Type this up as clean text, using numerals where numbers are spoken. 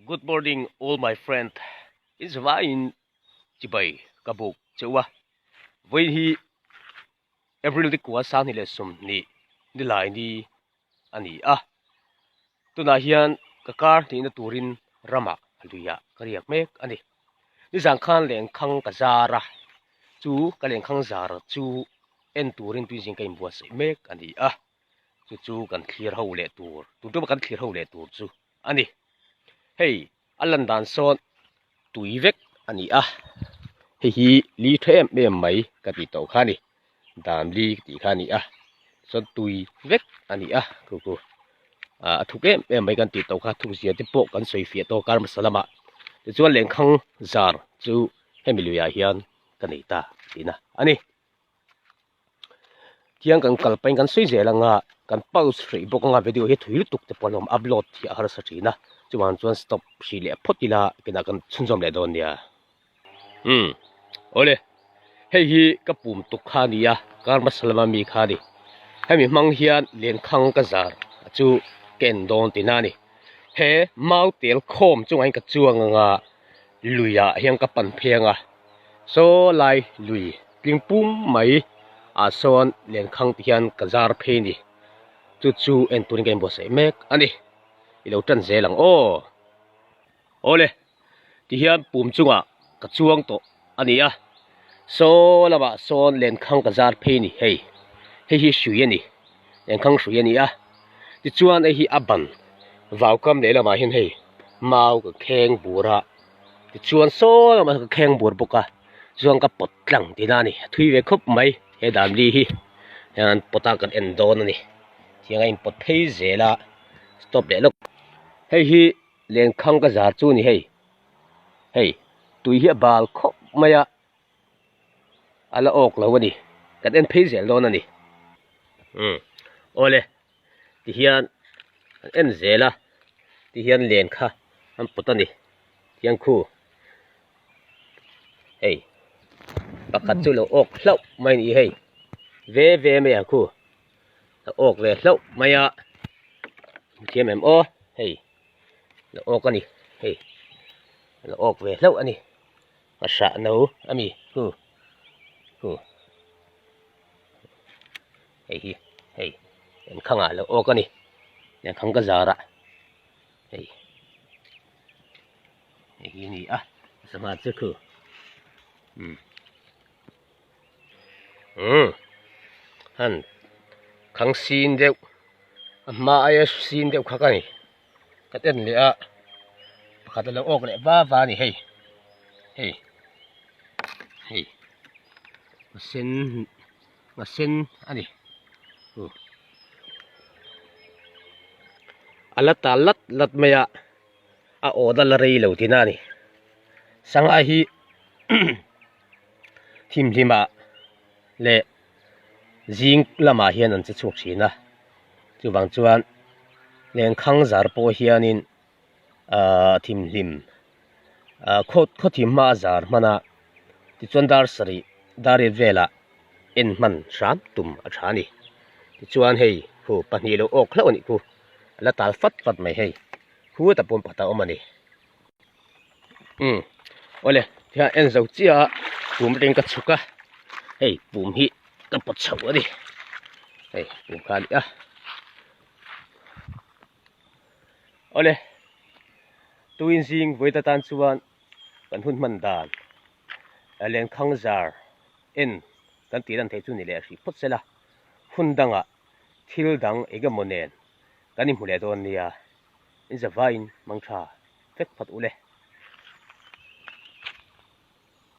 Good morning all my friend in zavaiin chibai ka buk che u a vawiin hi April ni kua sanghnih leh sawmhnih nilai ni a ni a tunah hian ka kar hnihna turin ramah luiah ka riak mek a ni nizan khan lengkhang ka zar a chu ka lengkhang zar chu en turin tuizing ka inbuatsaih mek a ni a chu chu kan thlir ho leh tur tun tuma kan thlir ho leh tur chu a ni. Hei a lan dan sawn tui vek a ni a, hei hi li tha em em mai ka tih tawh kha a ni, dan li ka tih kha a ni a, chuan tui vek a ni a khu khu ah a thuk em em mai kan tih tawh kha thuk zia te pawh kan sawi fiah tawh a kar hmasa lamah tichuan lenkhang zar chu hemi luiah hian ka nei ta tihna a ni. Tiang kan kal pahin kan sawi zel anga kan pause hrih bawk anga video hi thui lutuk te pawh an awm upload hi a harsa thin a chuvang chuan stop hrih leh phawt ila kinah kan chhunzawm leh dawn nia umm awle hei hi ka pum tuk kha a ni a kar hmasa lama mi kha a ni hemi hmang hian lenkhang ka zar chu ka en dawn tihna a ni he mau tel khawm chungah hian ka chuang anga luiah hian ka pan phei anga saw lai lui. Tling pum mai ah sawn lenkhang te hian ka zar phei a ni chu chu en turin ka inbuatsaih mek a ni i lo tan zel ang aw awle tihian pum chungah ka chuang tawh a ni a saw lamah sawn lenkhang ka zar phei a ni hei hei hi hrui a ni lenkhang hrui a ni a tichuan hei hi a ban vaukam lehlamah hian hei mau ka kheng bur a tichuan saw lamah ka kheng bur bawk a. Chuan ka pawt tlang tihna a ni a thui ve khawp mai he damli hi hian an pawt a kan en dawn a ni tiang a inpawt phei zel a stop leh lawk hei hi lenkhang ka zar chu a ni hei hei tui hi a bal khawp mai a a la awk lo a ni kan en phei zel dawn a ni umm awle tihian an en zel a tihian len kha an pawt a ni tiang khu. Hei pakhat chu lo awk hlauh mai a ni hei ve ve mai ang khu lo awk ve hlauh mai a hmu thiam em aw hei lo awk a ni hei lo awk ve hlauh a ni a hrah no a mi khu khu hei hi hei engkhang ah lo awk a ni engkhang ka zar ah hei. Hei hi a ni a sangha chu khu umm umm han khang sin deuh a hma aia sin deuh kha ka ni ka en leh a pakhat a lo awk leh va va a ni hei hei hei a sen a sen a ni a la tal lat lat mai a. a awt a la rei lo tihna a ni sangha hi thimhlim ah leh zing lamah hian an che chhuak thin a chuvang chuan lenkhang zar pawh hianin ahh thimhlim ahh khaw khaw thim hma a zar hman a tichuan dar sarih dar riat velah en hman hram tum a tha a ni tichuan hei hu pahnih lo awk hlauh a nih khu a la tal fat fat mai hei. Khu ta pawn pakhat a awm a ni. Umm awle tihian en zo chiah a pum atangin ka chhuk a hei pum hi ka pawt chho a ni hei pum kha a ni a awle tuin zing vawi ta tan chuan kan hun hman dan lenkhang zar en kan tih lan theih chu ni leh hrih phawt sela hun dangah thil dang engemaw nen kan inhmu leh dawn nia. In zavaiin mang tha vek phawt u le.